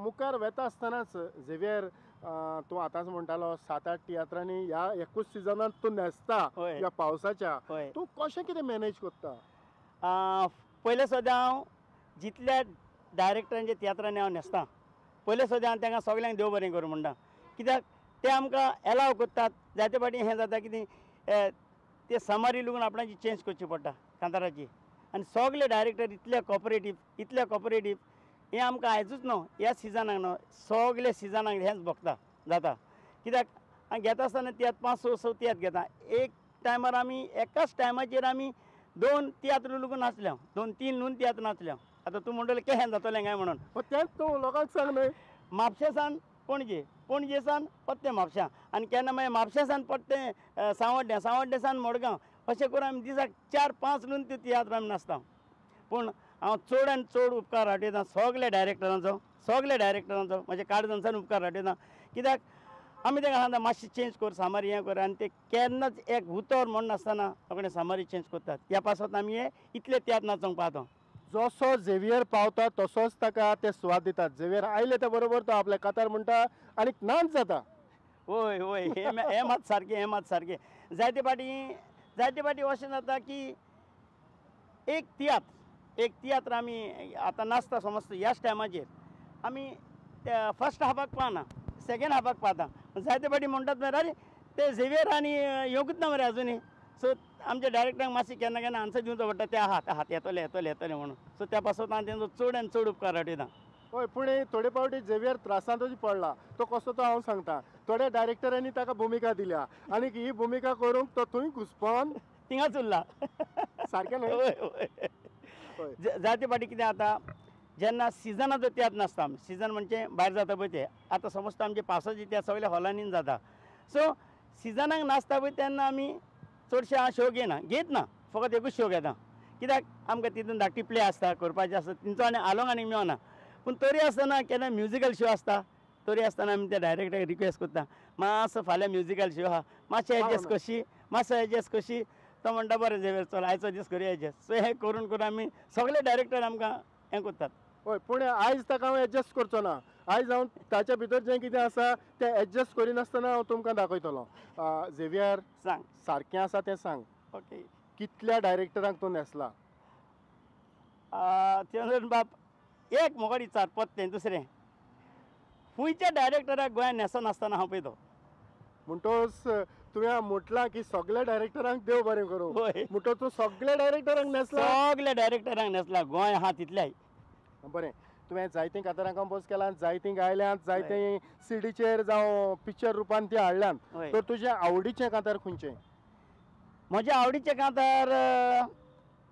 मुखार वेता आसतनाच झेवियर तूं आतांच म्हणटालो 7-8 तियात्रांनी ह्या एकूच सिजनांत तूं न्हेसता ह्या पावसाच्या, तूं कशें कितें मॅनेज करता? पयलें सद्दां हांव जितल्या डायरेक्टरांच्या तियात्रांनी हांव न्हेसता पयलें सद्दां हांव तांकां सगल्यांक देव बरें करूं म्हणटा, कित्याक ते आमकां एलाव करतात. जायते फावटी हें जाता कितें ते समारी लागून आपणाची चेंज करची पडटा कांताराची. आनी सगळे डायरेक्टर इतले कॉपरेटीव, इतले कॉपरेटीव, हें आमकां आयजूच न्हू ह्या सिजनाक न्हू सगळे सिजनाक हेंच भोगता जाता. कित्याक हांव घेता आसतना तियात्र 5-6 स तियात्र घेता एक टायमार, आमी एकाच टायमाचेर आमी 2 तियात्र लागून नाचले, 2-3 लून तियात्र नाचले. आतां तूं म्हणटलें केहें जातलें काय म्हणून, तेंच तूं लोकांक सांग न्हय. म्हापशें सान पणजे, पणजे सान परतें म्हापश्यां, आनी केन्ना मागीर म्हापशें सान परतें सांवड्डें, सांवड्डें सान मडगांव, अशें करून आमी दिसाक 4-5 लून ते तियात्र आमी नाचता. पूण हांव चड आनी चड उपकार हाडयता सगल्या डायरेक्टरांचो, सगल्या डायरेक्टरांचो म्हज्या काळजांतल्यान उपकार हाडयता. कित्याक आमी तांकां सांगता मातशें चेंज कर सामारी हें कर, आनी ते केन्नाच एक उतर म्हण नासतना रोखडे सामारी चेंज करतात. ह्या पासत आमी हे इतले तियात्र नाचोंक पावता. जसो झेवियर पावता तसोच ताका ते सुवात दितात. झेवियर आयले ते बरोबर तो आपल्या कातार म्हणटा आनी नाच जाता. हय हय, हें मात सारकें, हें मात सारकें. जायते फावटी, जायते फावटी अशें जाता की एक तियात्र, एक तियात्र आमी आतां नाचता समज ह्याच टायमाचेर आमी फर्स्ट हाफाक पावना, सेकेंड हाफाक पावता. जायते फावटी म्हणटात मरे अरे ते झेवियर आनी येवंकूच ना मरे अजुनूय. सो आमच्या डायरेक्टरांक मातशें केन्ना केन्ना आन्सर दिवचो पडटा, ते आहा आहात येतले येतले येतले म्हणून. सो त्या पासत हांव तेंचो चड आनी चड उपकार हाडयता. हय, पूण थोडे फावटी झेवियर त्रासांतूच पडला. तो कसो तो हांव सांगता. थोड्या डायरेक्टरांनी ताका भुमिका दिल्या आनी ही भुमिका करूंक तो थंय घुसपोन थिंगाच उरला. सारकें न्हय? हय हय. जायते फावटी कितें जाता जेन्ना सिजनाचो तियात्र नासता, आमी सिजन म्हणजे भायर जाता पळय ते, आतां समज आमचे पावसाचे तियात्र सगळे हॉलांनी जाता. सो सिजनाक नासता पळय तेन्ना आमी चडशे हांव शो घेयना, घेत ना, फकत एकूच शो घेता. कित्याक आमकां तितून धाकटी प्ले आसता करपाची आसता, तेंचो आनी आलोंग आनी मेळना. पूण तरी आसतना केन्ना म्युजिकल शो आसता तरी आसतना आमी त्या डायरेक्टराक रिक्वेस्ट करता मातसो फाल्यां म्युजिकल शो आहा मातशें एडजस्ट कशी, मातसो एडजस्ट कशी. तो म्हणटा बरें झेवियर चल आयचो दीस करूया एडजस्ट. सो हें करून करून आमी सगळे डायरेक्टर आमकां हें करतात. हय, पूण आयज ताका हांव एडजस्ट करचो ना. आयज हांव ताच्या भितर जें कितें आसा तें एडजस्ट करिनासतना हांव तुमकां दाखयतलो. झेवियर सांग, सारकें आसा तें सांग. ओके, कितल्या डायरेक्टरांक तूं न्हेसला? चंद्रन बाब एक म्हाका विचार पत्तें दुसरें खंयच्या डायरेक्टराक गोंयांत न्हेसनासतना हांव पळयतो. म्हणटोच तुवें म्हटलां की सगल्या डायरेक्टरांक देव बरें करूं, म्हणटोच तूं सगल्या डायरेक्टरांक न्हेसला? सगल्या डायरेक्टरांक न्हेसला, गोंय आहा तितल्याय. बरें, तुवें जायतीं कातारां कंपोज केलां, जायतीं गायल्यांत, जायतीं सिडीचेर जावं पिक्चर रुपान ती हाडल्यांत, तर तुजें आवडीचें कांतार खंयचें? म्हजें आवडीचें कांतार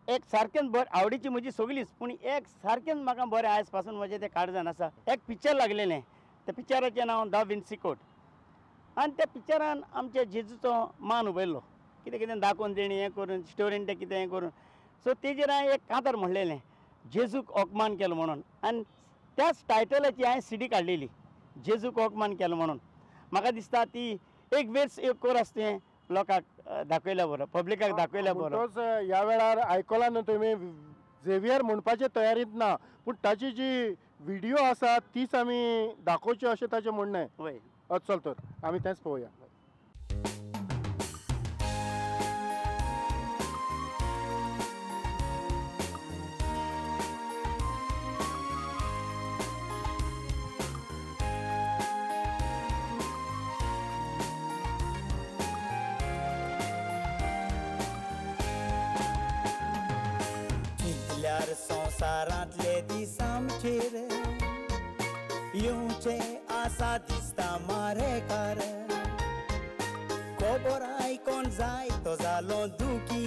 एक सारकेंच बरें, आवडीची म्हजी सगळीच, पूण एक सारकेंच म्हाका बरें आयज पासून म्हजें तें काळजान आसा. एक पिक्चर लागलेलें, त्या पिक्चराचें नांव the Vinci code. आनी त्या पिक्चरान आमच्या जेजूचो मान उबयल्लो, कितें कितें दाखोवन तेणी हें करून स्टोरीन तें कितें हें करून. सो तेजेर हांवें एक कांतार म्हणलेलें जेजूक अपमान केलो म्हणून, आनी त्याच टायटलाची हांवें सिडी काडलेली जेजूक अपमान केलो म्हणून. म्हाका दिसता ती एक वेळ एक कोरस तुवें लोकांक दाखयल्या बरो, पब्लिकाक दाखयल्या बरो. ह्या वेळार आयकला न्हू तुमी, झेवियर म्हणपाचे तयारींत ना, पूण ताची जी व्हिडियो आसा तीच आमी दाखोवची अशें ताचें म्हणणें. हय, चल तर आमी तेंच पळोवया. संवसारांतले दीस आमचेर येवचे आसा दिसता मारेकार, खबर आयकोन जाय तो जालो दुखी,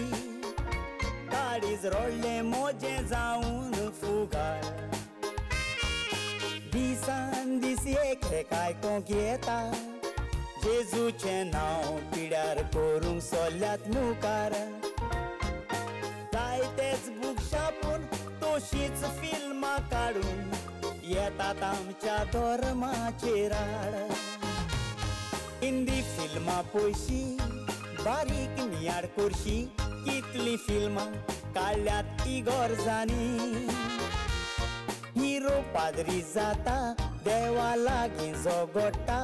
काळीज रडलें मोजें जावन फुगार. दिसान दीस एक एक आयकोंक येता जेजूचें नांव पिड्यार करूंक सोल्यात मुखार, जायतेच बुकशापून तशीच फिल्मां काडून येतात आमच्या धर्माचेर आड. हिंदी फिल्मां पयशी बारीक नियाळ करशी, कितलीं फिल्मां काडल्यात इगोर्जांनी, हिरो पाद्री जाता देवा लागीं झगडटा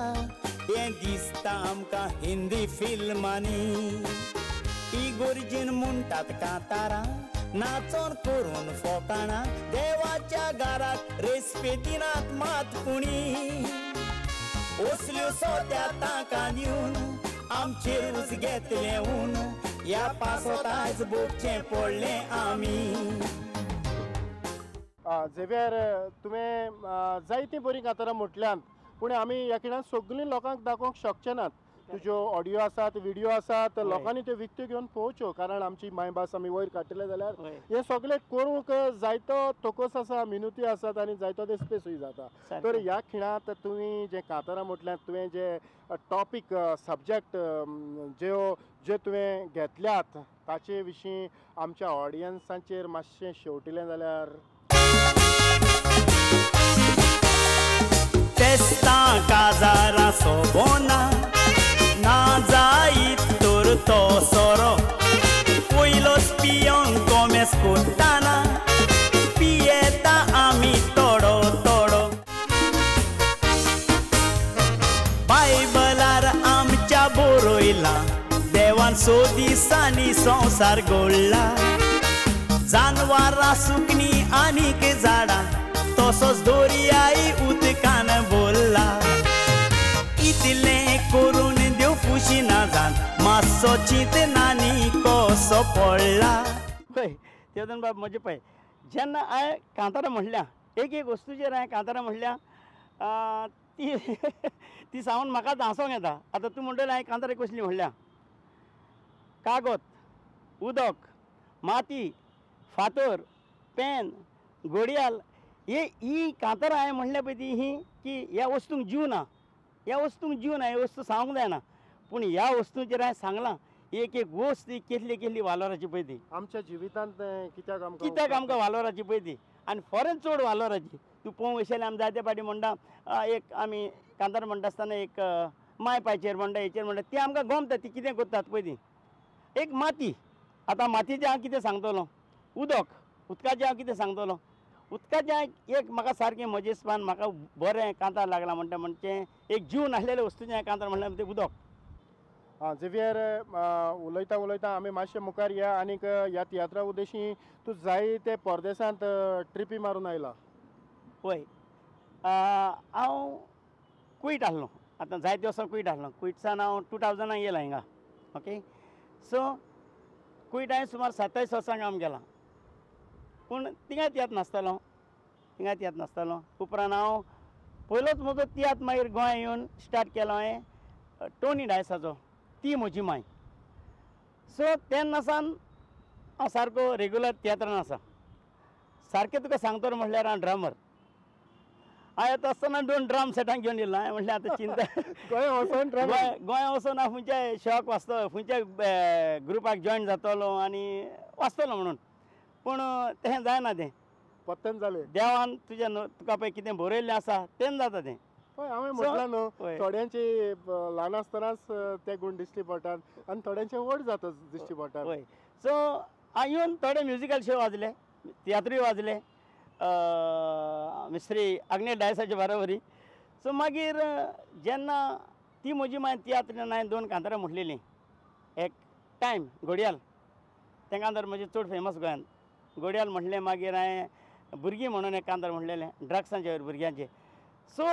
हें दिसता आमकां हिंदी फिल्मांनी. इगोर्जीन म्हणटात कांतारां नाचोन करून फोकाणां देवाच्या घराक रेस्पे दिनात मात कोणी. असल्यो सोद्या तांकां दिवन आमचेरूच घेतलें ऊन ह्या पासत आयज भोगचें पडलें आमी. झेवियर, तुवें जायतीं बरीं कांतारां म्हटल्यांत, पूण आमी ह्या खिणाक सगळीं लोकांक दाखोवंक शकचे नात. तुज्यो ऑडियो आसात, व्हिडियो आसात, लोकांनी त्यो विकत्यो घेवन पळोवच्यो, कारण आमची मायभास आमी वयर काडटले जाल्यार हें सगळें करूंक जायतो तोकोस आसा, मिनुती आसात आनी जायतो देस्पेसूय जाता. तर ह्या खिणांत तुवें जें कांतारां म्हटल्यात, तुवें जे टॉपीक सब्जॅक्ट ज्यो जे तुवें घेतल्यात ताचे विशीं आमच्या ऑडियन्सांचेर मातशें शेवटिलें जाल्यार. फेस्तां काजारां सोबोना ना जायत तर तो सोरो पयलोच पियोंक कोमेस कोत्ताना पियेता आमी थोडो थोडो. बायबलार आमच्या बरयलां देवान सो दिसांनी संवसार घडला. जानवरां सुकणीं आनीक झाडां तसोच दर्याय उदकान भरला. इतलें करून देव फुशिना जावन मातसो चिंतनांनी कसो पडला. पळय देवदन बाब, म्हजें पळय जेन्ना हांवें कांतारां म्हणल्या, एक एक वस्तूचेर हांवें कांतारां म्हणल्या ती ती सावन म्हाकाच हांसोंक येता. आतां तूं म्हणटलें हांवें कांतारां कसलीं म्हणल्या, कागद, उदक, माती, फातर, पेन, घडयाळ, ही कांतारां हांवें म्हणल्या पळय ती ही की ह्या वस्तूंक जीव ना, ह्या वस्तूंक जीव ना, ह्या वस्तू सांगूंक जायना, पूण ह्या वस्तूंचेर हांवें सांगलां एक एक वस्त ही केसली केसली वालोराची पळय ती आमच्या जिवितांत कित्याक आमकां कित्याक आमकां वालोराची पळय ती आनी फॉरेन चड वालोराची. तूं पळोवंक वयशें आमी जायते फावटी म्हणटा, एक आमी कांतार म्हणटा आसतना एक माय पायचेर म्हणटा, हेचेर म्हणटा, ती आमकां गमता, ती कितें करतात पळय ती. एक माती, आतां मातयेचें हांव कितें सांगतलो, उदक, उदकाचें हांव कितें सांगतलो, उदकाचें एक म्हाका सारकें म्हजेस्पान म्हाका बरें कांतार लागलां म्हणटा, म्हणजे एक जीव नासलेले वस्तूचें कांतार म्हणल्यार तें उदक. आं झेवियर, उलयता उलयता आमी मातशें मुखार या आनीक ह्या तियात्रा उद्देशी तूं जायते परदेसांत ट्रिपी मारून आयला. पळय हांव कुवेट आसलो, आतां जायते वर्सां कुवेट आसलो. कुवेटसान हांव 2000 येयला हिंगा. ओके, सो कुवेट हांवें सुमार 27 वर्सां काम केलां, पूण थिंगाय तियात्र नासतालो, थिंगाय तियात्र नासतालो. उपरांत हांव पयलोच म्हजो तियात्र मागीर गोंया येवन स्टार्ट केलो हांवें टोनी डायसाचो, ती म्हजी माय. सो तेन्ना सावन हांव सारको रेगुलर तियात्रान आसा. सारकें तुका सांगतलो म्हणल्यार हांव ड्रमर. हांव येता आसतना 2 ड्रम सेटां घेवन येयलो. हांवें म्हणलें आतां चिंता गोंय वचोन गोंया वचोन हांव खंयच्याय शॉक वाचतलो, खंयच्याय ग्रुपाक जॉयन जातलो आनी वाचतलो म्हणून, पूण तें जायना. तें पत्तन जालें देवान तुज्या तुका पळय कितें बरयल्लें आसा तें जाता तें. हय, हांवें म्हटलां न्हू, थोड्यांची ल्हान आसतनाच ते गूण दिश्टी पडटात आनी थोड्यांचे व्हड जाता दिश्टी पडटात. हय, सो हांव येवन थोडे म्युजिकल शो वाजले, तियात्रूय वाजले मिस्त्री आग्नेल डायसाचे बरोबरी. सो मागीर जेन्ना ती म्हजी माय तियात्र हांवें 2 कांतारां म्हटलेलीं, एक टायम घडयाळ, तें कांतार म्हजें चड फेमस गोंयांत, घडयाळ म्हटलें. मागीर हांवें भुरगीं म्हणून एक कांतार म्हणलेलें ड्रग्सांचे वयर भुरग्यांचे. सो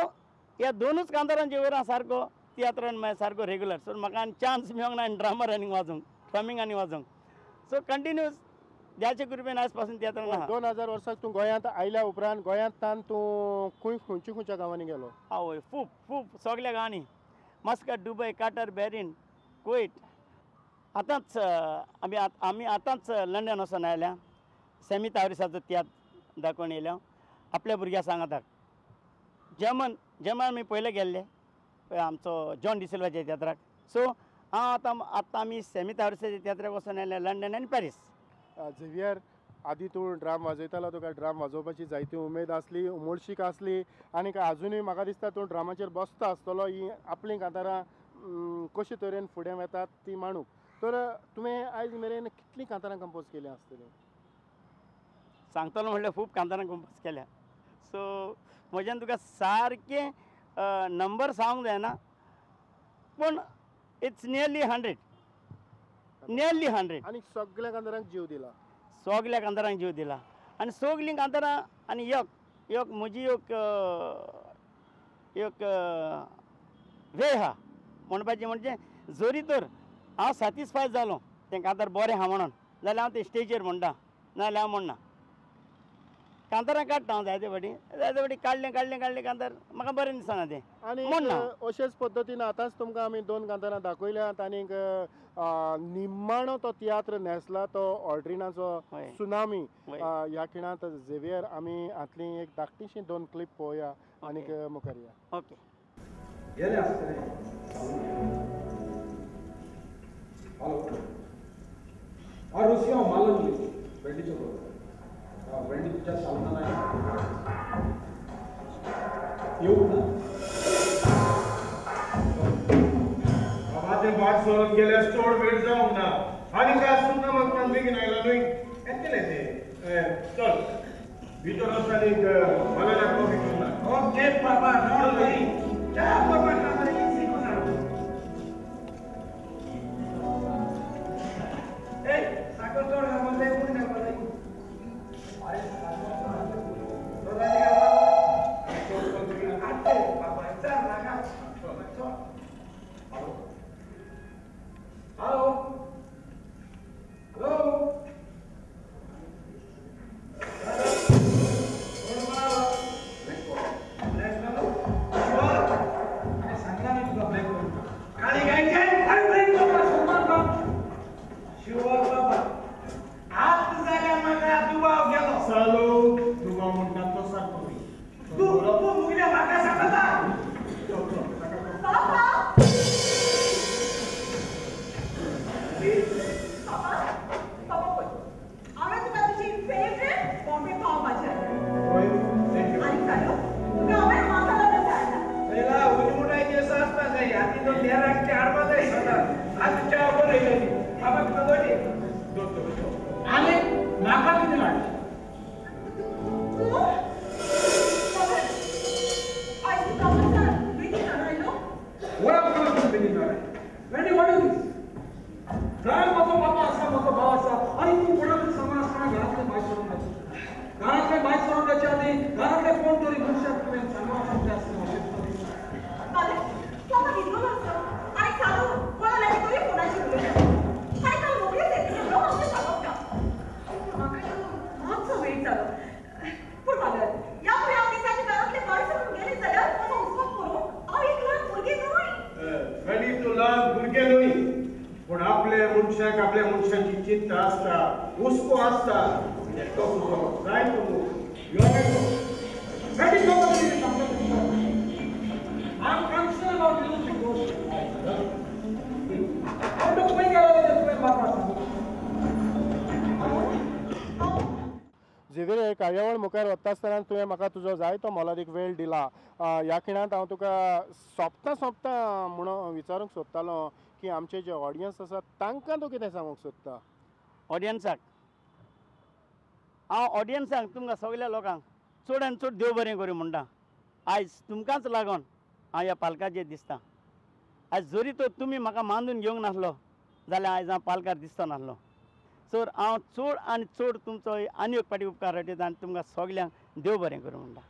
ह्या 2च कांतारांचे वयर हांव सारको तियात्रान मागीर सारको रेगुलर. सो म्हाका आनी चान्स मेळोंक ना आनी ड्रमर आनी वाजोवंक, ड्रमींग आनी वाजोवंक. सो कंटिन्यूस देवाचे कृपेन आयज पासून तियात्रान आहा. 2000 वर्साक तूं गोंयांत आयल्या उपरांत गोंयांतल्यान तूं खंय खंयच्या खंयच्या गांवांनी गेलो? आवय, खूब खूब सगल्या गांवांनी, Muscat, Dubai, Qatar, Bahrain, Kuwait. आतांच आमी आतांच लंडन वचोन आयल्या, सेमी तावरिसाचो तियात्र दाखोवन येयल्या आपल्या भुरग्यां सांगाताक. जर्मन जर्मन आमी पयले गेल्ले आमचो जॉन डिसिल्वाच्या तियात्राक. सो हांव आतां आतां आमी सेमी तावरिसाच्या तियात्राक वचोन आयले लंडन आनी पॅरीस. झेवियर, आदी तूं ड्राम वाजयतालो, तुका ड्राम वाजोवपाची जायती उमेद आसली, उमळशीक आसली आनी आजुनूय म्हाका दिसता तूं ड्रामाचेर बसता आसतलो. ही आपलीं कांतारां कशे तरेन फुडें वतात ती मांडूंक. तर तुवें आयज मेरेन कितलीं कांतारां कंपोज केलीं आसतलीं? सांगतलो म्हणल्यार खूब कांतारां कंपोज केल्या. सो म्हज्यान तुका सारकें नंबर सांगूंक जायना पूण it's nearly 100, nearly 100. आनी सगळ्या कांतारांक जीव दिला, सगळ्या कांतारांक जीव दिला आनी सगळीं कांतारां. आनी एक एक म्हजी एक एक वे आहा म्हणपाचें म्हणजे जरी तर हांव सॅटिस्फाय जालो तें कांतार बरें आहा म्हणून जाल्यार हांव तें स्टेजीर म्हणटा, नाजाल्यार हांव म्हणना. कांतारां काडटा हांव जायते फावटी, जायते फावटी काडलें काडलें काडलें कांतार म्हाका बरें दिसना तें आनी म्हणना. अशेच पद्दतीन आतांच तुमकां आमी 2 कांतारां दाखयल्यांत आनीक निमाणो तो तियात्र न्हेसला तो ऑल्ड्रिनाचो सुनामी. ह्या खिणांत झेवियर आमी हातली एक धाकटीशी 2 क्लिप पळोवया आनीक मुखार या. ओके. गेले आसतले. हॅलो, हांव रुसी, हांव मालन उलयतां, वेंडीचो बरोबर. वेंडी तुज्या सालूनान आयला, येवंक ना? बाबा तें भाट सोडून गेल्यार चड वेळ जावंक ना आनी काय आसूं ना म्हाका बेगीन आयला न्हय, येतलें तें. चल भितर वच आनी मालनाक कॉफी करून हाड. ओके बाबा, don't वरी. च्या बाबा, ना ए साखर चड घालपाक जाय, उणी घालपाक जाय? हॅलो हॅलो, सांगला न्ही तुका ब्रेक करून. काळी गायचे शिवा बाबा आत जाल्यार म्हाका दुबाव गेलो. चालू दुबाव म्हणटा तो सारको न्ही. तूं तूं मुगल्या म्हाका सांगता. बाबा बाबा बाबा पळय, हांवें तुका तुजी फेवरेट बॉम्बे पाव भाजी हाडल्या आनी चालू तुका हांवें मसाला डोसा हाडला. पयला उणी मुठाय केस आसपा जाय आनी तो देराक ते हाडपा जाय सदां. आतां च्या बरयली बाबा तुका दोनी आनी म्हाका कितें हाडलें? तूं बाबा आयज तुका मातसो बेगीन आयलो. वळख करून बेगीन आयलो. Wendy, what is this? घरांत म्हजो बाबा आसा, म्हजो भाव आसा आनी तूं कोणाकूच सांगनासतना घरांतलें भायर सरून वचूं. घरांतलें भायर सरून वचच्या आदीं घरांतले कोण तरी मनशाक तुवें सांगपाक जाय आसलें अशें तुका दिसता. बाबा न्हिदलो आसलो आनी चालू कोणा लागीं तरी फोनाचेर उलयता आनी काल रोखडेंच येतलें म्हणून आमचें सांगप ना. म्हाका मातसो वेळ जालो पूण फादर ह्या फुडें हांव दिसाच्या घरांतलें भायर सरून गेलें जाल्यार म्हजो हुस्को करूंक हांव एक ल्हान भुरगें न्हय. वेंडी तूं ल्हान भुरगें न्हय, पूण आपल्या मनशाक आपल्या मनशाची चिंता आसता, हुस्को आसता. तो तुजो जाय तूं यो. I'm concerned about losing those. हांव तुका खंय गेलो तें तुवें म्हाका सांगूं. झेवियर, कार्यावळ मुखार वता आसतना तुवें म्हाका तुजो जायतो मोलादीक वेळ दिला. ह्या खिणांत हांव तुका सोंपता सोंपता म्हणून विचारूंक सोदतालो की आमचे जे ऑडियन्स आसा तांकां तूं कितें सांगूंक सोदता? ऑडियन्साक हांव ऑडियन्साक तुमकां सगळ्या लोकांक चड आनी चड देव बरें करूं म्हणटा. आयज तुमकांच लागून हांव ह्या पालकाचेर दिसता. आयज जरी तर तुमी म्हाका मानून घेवंक नासलो जाल्यार आयज हांव पालकार दिसता नासलो. सर हांव चड आनी चड तुमचो आनी एक फावटी उपकार वाडयता आनी तुमकां सगल्यांक देव बरें करूं म्हणटा.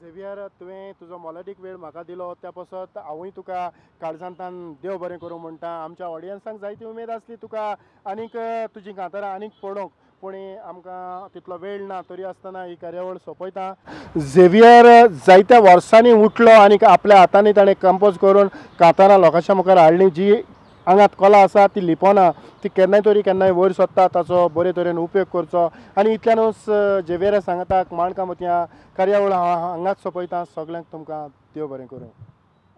झेवियर, तुवें तुजो मोलादीक वेळ म्हाका दिलो त्या पासत हांवूय तुका काळजांतल्यान देव बरें करूं म्हणटा. आमच्या ऑडियन्सांक जायती उमेद आसली तुका आनीक तुजीं कांतारां आनीक पळोवंक, पूण आमकां तितलो वेळ ना. तरी आसतना ही कार्यावळ सोंपयता. झेवियर जायत्या वर्सांनी उठलो आनी आपल्या हातांनी ताणें कंपोज करून कांतारां लोकांच्या मुखार हाडली. जी आंगांत कला आसा ती लिपोना, ती केन्नाय तरी केन्नाय वयर सोदता. ताचो बरे तरेन उपयोग करचो. आनी इतल्यानूच झेवियरा सांगताक माणकां मोतयां कार्यावळ हांव हांगाच सोंपयता. सगल्यांक तुमकां देव बरें करूं.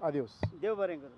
आदियोस. देव बरें करूं.